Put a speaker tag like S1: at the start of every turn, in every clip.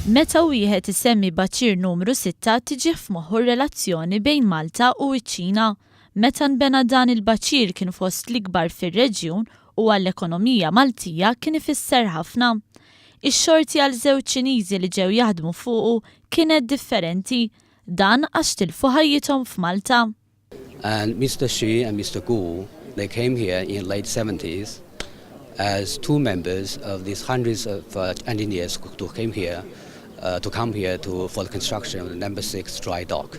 S1: Meta wieħed isemmi baċir numru 6 tiġih f'moħħu r-relazzjoni bejn Malta u ċ-Ċina. Meta nbena dan il-baċir kien fost l-ikbar fir-reġjun u għall-ekonomija Maltija kien ifisser ħafna. Ix-xorti għal żewġ Ċiniżi li ġew jaħdmu fuqu kienet differenti. Dan għax tilfu ħajjithom f'Malta.
S2: And Mr. Xu and Mr. Gu, they came here in late 70s as two members of these hundreds of engineers who came here to come here for the construction of the number 6 dry dock.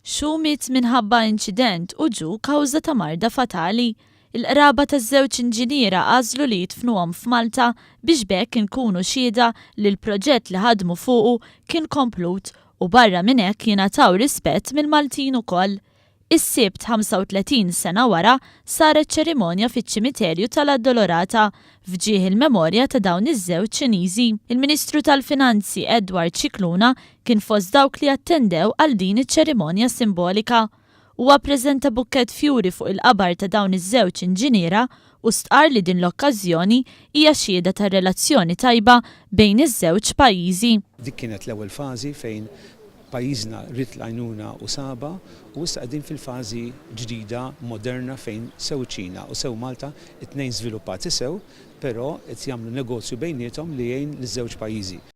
S1: Xu miet minħabba inċident u Gu kawża ta' marda fatali. Il-qraba taż-żewġ inġiniera għażlu li jidfnuhom f'Malta biex b'hekk inkunu xhieda li l-proġett li ħadmu fuqu kien komplut u barra minn hekk jingħataw rispett mill-Maltin ukoll. Is-Sibt 35 sena wara saret ċerimonja fiċ-ċimiterju tal-Addolorata f'ġieħ il-memorja ta' dawn iż-żewġ Ċiniżi. Il-Ministru tal-Finanzi Edward Scicluna kien fost dawk li attendew għal din iċ-ċerimonja simbolika. Huwa ppreżenta bukkett fjuri fuq il-qabar ta' dawn iż-żewġ inġiniera u stqar li din l-okkażjoni hija xhieda tar-relazzjoni tajba bejn iż-żewġ pajjiżi.
S3: Dik kienet l-ewwel fażi fejn pajjiżna ried l-għajnuna u sabha, u issa qegħdin fil-fażi ġdida moderna fejn sew Ċina u sew Malta, it-tnejn żviluppati sew, però qed jagħmlu negozju bejniethom li jgħin liż-żewġ pajjiżi.